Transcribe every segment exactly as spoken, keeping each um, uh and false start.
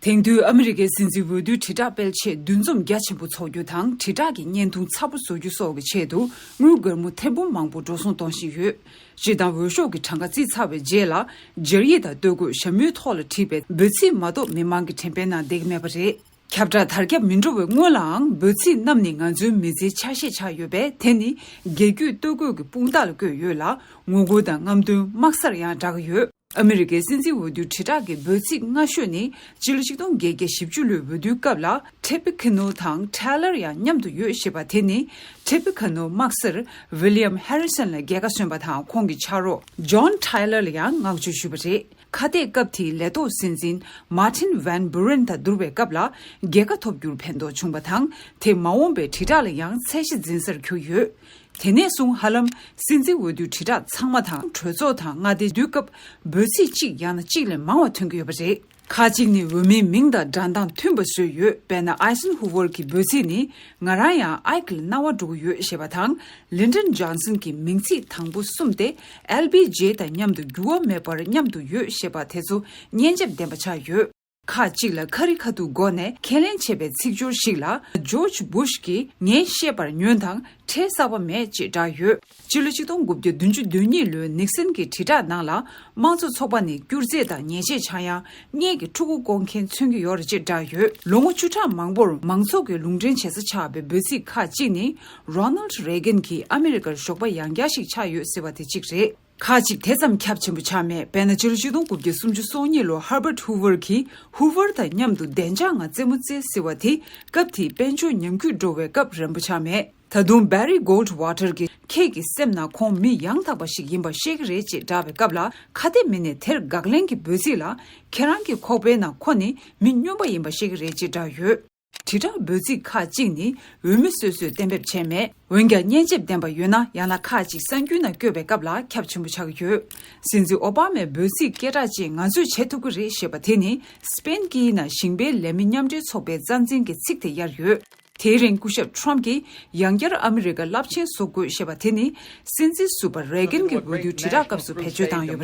དེང་དུས་ཨ་མི་རི་ཀའི་སྲིད་འཛིན་འོས་བསྡུའི་དྲིལ་བསྒྲགས་སྤེལ་ཆེད་འདུ་འཛོམས་རྒྱ་ཆེན་པོ་འཚོགས་རྒྱུ་དང་། དྲིལ་བསྒྲགས་ཀྱི་བརྙན་ཐུང་ཚ་པོ་བཟོ་རྒྱུ་སོགས་ཀྱི་ཆེད་དུ་དངུལ་སྒོར་མོ་ཐེར་འབུམ་མང་པོ་འགྲོ་སོང་གཏོང་བཞིན་ཡོད། སྤྱིར་བཏང་འོས་ཤོག་གི་གྲངས་ཀ་བརྩིས་ཚར་བའི་རྗེས་ལ། སྦྱར་ཡིག་དང་སྟོད་གོས། ཞྭ་མོའི་ཐོག་ལ་བྲིས་པའི་འབོད་ཚིག་མ་གཏོགས་མི་མང་གི་དྲན་པའི་ནང་བསྡད་ཀྱི་མེད་པ་རེད། ཁྱབ་བསྒྲགས་དར་ཁྱབ་མི་འགྲོ་བའི་སྔོན་ལའང་། འབོད་ཚིག་རྣམས་ནི་ང་ཚོའི་མི་ཚེའི་ཆ་ཤས་ཆགས་ཡོད་པས། དེ་ནི་རྒྱལ་རྒྱུད་སྟོད་གོས་ཀྱི་དཔུང་རྟགས་ལ་བཀོད་ཡོད་ལ། ངོ་རྒོལ་དང་རྔམ་སྟོན། དམག་སར་ཡང་བསྒྲགས་ཀྱི་ཡོད། ཨ་མི་རི་ཀའི་སྲིད་འཛིན་འོས་བསྡུའི་དྲིལ་བསྒྲགས་ཀྱི་འབོད་ཚིག་སྔ་ཤོས་ནི། སྤྱི་ལོ་ཆིག་སྟོང་བརྒྱད་བརྒྱ་བཞི་བཅུ་ལོའི་འོས་བསྡུའི་སྐབས་ལ། ཊི་པི་ཁ་ནོ་དང་ཊེ་ལར་ཡང་མཉམ་དུ་ཡོད་ཞེས་པ་དེ་ནི། ཊི་པི་ཁ་ནོ་དམག་སར་ཝི་ལི་ཡམ་ཧེ་རི་སན་ལ་རྒྱལ་ཁ་སོན་པ་དང་། ཁོང་གི་ཕྱག་རོགས་ཇོན་ཊེ་ལར་ལ་ཡང་བསྔགས་བརྗོད་ཞུས་པ་རེད། ཁ་གཏད་སྐབས་དེའི་ལས་ཐོག་སྲིད་འཛིན་མཱ་ཊིན་ཝན་བུ་རེན་དང་བསྡུར་བའི་སྐབས་ལ། རྒྱལ་ཁ་ཐོབ་རྒྱུར་ཕན་ཐོགས་བྱུང་བ་དང་། དེ་མ་འོངས་པའི་དྲིལ་བསྒྲགས་ལ་ཡང་ཚད་གཞི་འཛིན་སར་གྱུར་ཡོད། དེ་ནས་བཟུང་ཧ་ལམ་སྲིད་འཛིན་འོས་བསྡུའི་དྲིལ་བསྒྲགས་ཚང་མ་དང་། གྲོས་ཚོགས་དང་མངའ་སྡེའི་འོས་བསྡུའི་སྐབས་འབོད་ཚིག་གཅིག་ཡང་ན་གཅིག་ལས་མང་བ་ཐོན་གྱི་ཡོད་པ་རེད། ཁག་ཅིག་ནི་འོས་མིའི་མིང་དང་འདྲ་མདངས་མཐུན་པ་བཟོས་ཡོད། དཔེར་ན། ཨའི་སན་ཧུ་ཝར་གྱི་འབོད་ཚིག་ནི། ང་རང་ཡང་ཨའི་ཀི་ལ་རྣ་བ་འགྲོ་གི་ཡོད་ཞེས་པ་དང་། ལིན་ཌོན་ཇོན་སན་གྱི་མིང་ཚིག་དང་པོ་གསུམ་སྟེ། ཨེལ་བྷི་ཇེ་དང་མཉམ་དུ་འགྱུར་བ་མེད་པར་མཉམ་དུ་ཡོད་ཞེས་པ་དེ་ཚོ་སྙན་འཇེབས་ལྡན་པ་ཆགས་ཡོད། ཁག་ཅིག་ལ་ཁ་རི་ཁ་ཐུག་སྒོ་ནས་ཁས་ལེན་བྱས་པའི་ཚིག་སྦྱོར་ཞིག་ལ། ཇོརྗ་བུ་ཤ་གིས་ངས་བཤད་པར་ཉོན་དང་། ཁྲལ་བསགས་པ་མེད་ཅེས་བསྒྲགས་ཡོད། སྤྱི་ལོ་ཆིག་སྟོང་དགུ་བརྒྱ་བདུན་ཅུ་དོན་གཉིས་ལོའི་ནིག་སན་གྱི་དྲིལ་བསྒྲགས་ནང་ལ། དམངས་གཙོ་ཚོགས་པ་ནི་སྐྱུར་རྫས་དང་ཉེས་ཆད་ཆག་ཡང་། སྔོན་གྱི་ཕྲུ་གུ་སྐོང་མཁན་མཚོན་གྱི་ཡོད་རེད་ཅེས་བསྒྲགས་ཡོད། ལོ་ངོ་བཅུ་ཕྲག་མང་པོར་མང་ཚོགས་ཀྱི་ལུང་འདྲེན་བྱེད་ས་ཆགས་པའི་འབོད་ཚིག་ཁག་ཅིག་ནི། རོ་ནལ་ཌི་རེ་གན་གྱིས་ཨ་མི་རི་ཀར་ཞོགས་པ་ཡང་བསྐྱར་ཞིག་ཆགས་ཡོད་ཟེར་བ་དེ་གཅིག་རེད། ཁག་ཅིག་དེ་ཙམ་ཁྱབ་ཆེན་པོ་ཆགས་མེད། དཔེར་ན། སྤྱི་ལོ་ཆིག་སྟོང་དགུ་བརྒྱ་སུམ་ཅུ་སོ་གཉིས་ལོར་ཧར་བར་ཌི་ཧུ་ཝར་གྱིས་ཧུ་ཝར་དང་མཉམ་དུ་བདེ་འཇགས་ངང་རྩེད་མོ་རྩེས་ཟེར་བ་དེ། སྐབས་དེའི་དཔལ་འབྱོར་ཉམས་རྒུད་འགྲོ་བའི་སྐབས་རན་པོ་ཆགས་མེད། ད་དུང་བྷེ་རི་གོལ་ཌི་ཝ་ཊར་གྱིས་ཁྱེད་ཀྱི་སེམས་ནང་ཁོང་མི་ཡང་དག་པ་ཞིག་ཡིན་པ་ཤེས་ཀྱི་རེད་ཅེས་བསྒྲགས་པའི་སྐབས་ལ། ཁ་གཏད་མི་སྣས་དེར་དགག་ལན་གྱི་འབོད་ཚིག་ལ། ཁྱེད་རང་གི་ཁོག་པའི་ནང་ཁོ་ནི་མི་སྨྱོན་པ་ཡིན་པ་ཤེས་ཀྱི་རེད་ཅེས་བསྒྲགས་ཡོད། དྲིལ་བསྒྲགས་འབོད་ཚིག་ཁག་ཅིག་ནི་འོས་མི་སོ་སོས་གཏན་འབེབས་བྱས་མེད། འོན་ཀྱང་སྙན་འཇེབས་ལྡན་པ་ཡོད་ན། ཡང་ན་ཁག་ཅིག་གསར་འགྱུར་ནང་བཀོད་པའི་སྐབས་ལ་ཁྱབ་ཆེན་པོ་ཆགས་ཀྱི་ཡོད། སྲིད་འཛིན་ཨོ་བྷ་མའི་འབོད་ཚིག་སྐད་གྲགས་ཅན་ང་ཚོས་བྱེད་ཐུབ་ཀྱི་རེད་ཞེས་པ་དེ་ནི། སི་པེན་དཀྱིལ་ན་ཞིང་པའི་ལས་མི་མཉམ་འབྲེལ་ཚོགས་པའི་རྩ་འཛིན་གྱི་ཚིག་དེ་གཡར་ཡོད། དེའི་རིང་སྐུ་ཞབས་ཊམ་གྱིས་ཡང་བསྐྱར་ཨ་མི་རི་ཀ་རླབས་ཆེན་བཟོ་དགོས་ཞེས་པ་དེ་ནི། སྲིད་འཛིན་ཟུར་པ་རེ་གན་གྱི་འོས་བསྡུའི་དྲིལ་བསྒྲགས་སྐབས་སུ་བེད་སྤྱོད་བཏང་ཡོད་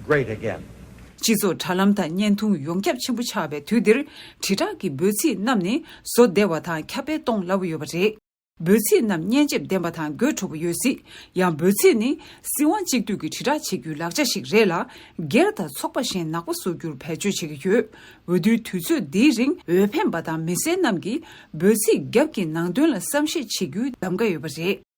པ་རེད། སྤྱི་ཚོགས་དྲ་ལམ་དང་བརྙན་ཐུང་ཡོངས་ཁྱབ་ཆེན་པོ་ཆགས་པའི་དུས་འདིར། དྲིལ་བསྒྲགས་ཀྱི་འབོད་ཚིག་རྣམས་ནི་བཟོ་བདེ་བ་དང་ཁྱབ་སྤེལ་གཏོང་སླ་པོ་ཡོད་པ་རེད། འབོད་ཚིག་རྣམས་སྙན་འཇེབས་ལྡན་པ་དང་དགོད་བྲོ་པོ་ཡོད་སྲིད། ཡང་འབོད་ཚིག་ནི་སྲིད་དབང་གཅིག་སྡུད་ཀྱི་དྲིལ་བསྒྲགས་བྱེད་རྒྱུའི་ལག་ཆ་ཞིག་རེད་ལ། སྒེར་དང་ཚོགས་པ་གཞན་ནག་པོ་བཟོ་རྒྱུར་བེད་སྤྱོད་བྱེད་ཀྱི་ཡོད། འོས་བསྡུའི་དུས་ཚོད་འདིའི་རིང་འོས་འཕེན་པ་དང་མི་སེར་རྣམས་ཀྱིས་འབོད་ཚིག་རྒྱབ་ཀྱི་ནང་དོན་ལ་བསམ་ཤེས་བྱེད་རྒྱུའི་གདམ་ག་ཡོད་པ་རེད།